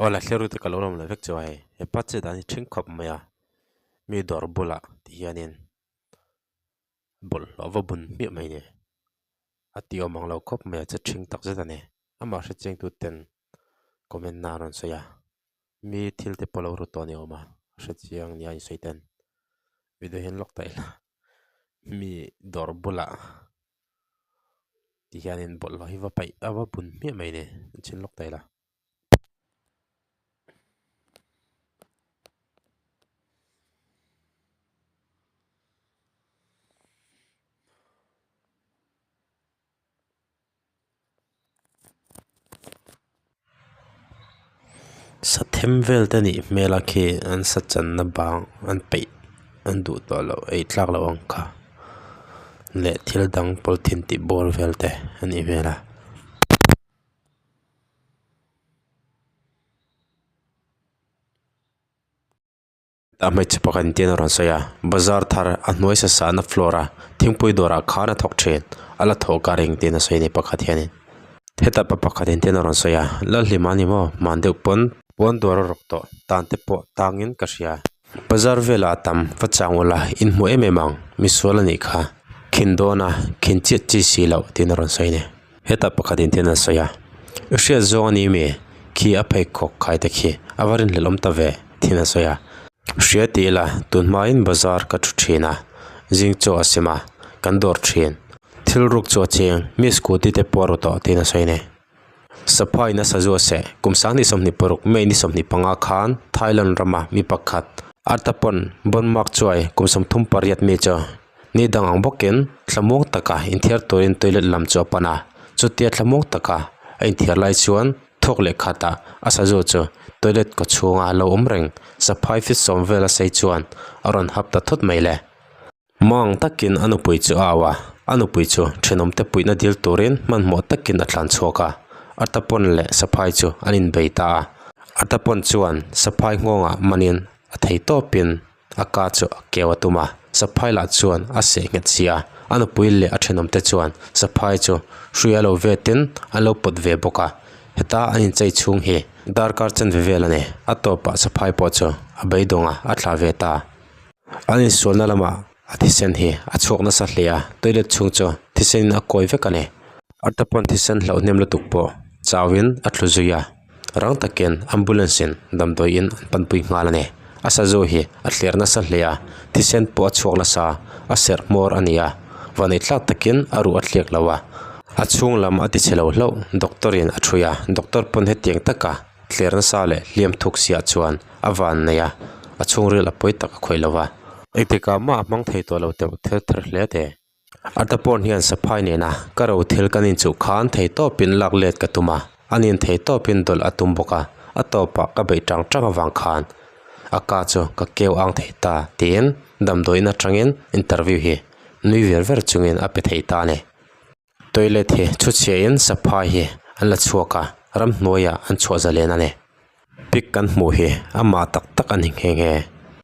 Aw la thlir te ka lo lawm leh vek chu a hei hepa chet dan hi ṭhing khawp mai a mi dawr bulah ti hianin bawlhhlawh va bun hmiah mai ni a ti awm ang lo khawp mai a che ṭhing tak zet a ni amah hrechiang tu ten comment na an rawn sawi a mi thil te pawh lo ru tawh a ni awm a hrechiang nia insawi ten video hian lawk ta ila mi dawr bulah ti hianin bawlhhlawh hi va paih a va bun hmiah mai ni an chhin lawk ta ila. Sathem vel te nih hmel a khi an sa channa bang an peih an duh tawh loh ei tlak loh ang kha leh thil dang pawlthin tih bawr vel te a nih hmel a. A hmeichhe pakhat in tian a rawn sawi a bazar thar a hnuai sa sa na floor a thingpui dawrah khan a thawk thin a la thawk a ring tiin a sawi a ni pakhat hianin hetah pa pakhat in tian a rawn sawi a Lalhlima a ni maw hman deuh pawn puan dawr a rawk tawh tan te pawh tangin ka hria bazar velah a tam va chang ula inhmu em em ang misual a nih kha khin dawn a khin chiah chi si loh tiin a rawn sawi a ni. Hetah pakhat in thian an sawi a, i hriat zawng a ni mi? Khi a pheikhawk khai te khi a va rinhlelh awm ta ve thin an sawi a. Hria ti ila tun hmain bazar ka thu thin a, zing chaw a sem a, kan dawr thin. Thil ruk chu a cheng, mi scooty te pawh a ru tawh tiin a sawi a ni. Saphai in a sazu a seh, kum 2026 May ni 25 khan Thailand rama mi pakhat Artapon Bonmark chuai kum 38 mi chu Ni dang ang bawkin thlamuang taka inthiar turin toilet lam chu a pan a, chutia thlamuang taka a inthiar lai chuan thawk leh khatah a sazu chu toilet kaw chhunga lo awm reng saphai fit sawm vel a sei chuan a rawn hap ta thut mai le. Mang takin a nupui chu a au a, a nupui chu thenawmte puihna dil turin hmanhmawh takin a tlan chhuak a, Artapon leh saphai chu an inbei ta a, Artapon chuan saphai nghawngah manin a thei tawpin A ka chu a keu a tum a, saphai lah chuan a seh nghet si a, a nupui leh a thenawmte chuan saphai chu hrui a lo vetin an lo pawt ve bawk a, heta an inchei chhung hi darkar chen ve vel a ni, a tawpah saphai pawh chu a beidawng a, a thlah ve ta. An insualna lamah a thisen hi a chhuak nasa hle a, toilet chhung chu thisenin a kawi vek a ni. Arta pawn thisen hlauh hnem lutuk pawh chauhin a tlu zui a. Rang takin ambulance in damdawi in an panpui nghal a ni. A sazu hi a thler nasa hle a, thisen pawh a chhuak nasa, a serh hmawr a ni a, vanei tlak takin a ruh a thliak lo a, a chhung lam a ti chhe lo hlauh, doctor in a thui a, doctor pawn hetiang taka thler nasa leh hliam thuk siah chuan a van nei a, a chhungril a pawi tak a khawih lo a. Engtikah mah a hmang thei tawh lo teuh thel thar hle te. Artaporn hian saphai nena ka ro thil kan inchuh khan theitawpin lak let ka tum a, a nin theitawpin dawlh a tum bawk a, a tawpah ka beih tang tang avang khan a ka chu ka keu ang thei ta tiin damdawiin atangin interview hi nui ver ver chungin a pe thei ta a ni. Toilet hi chhuchhiahin saphai hi an la chhuak a, ramhnuaiah an chhuah zalen a ni. Pic kan hmuh hi amah tak tak a ni nghe nghe.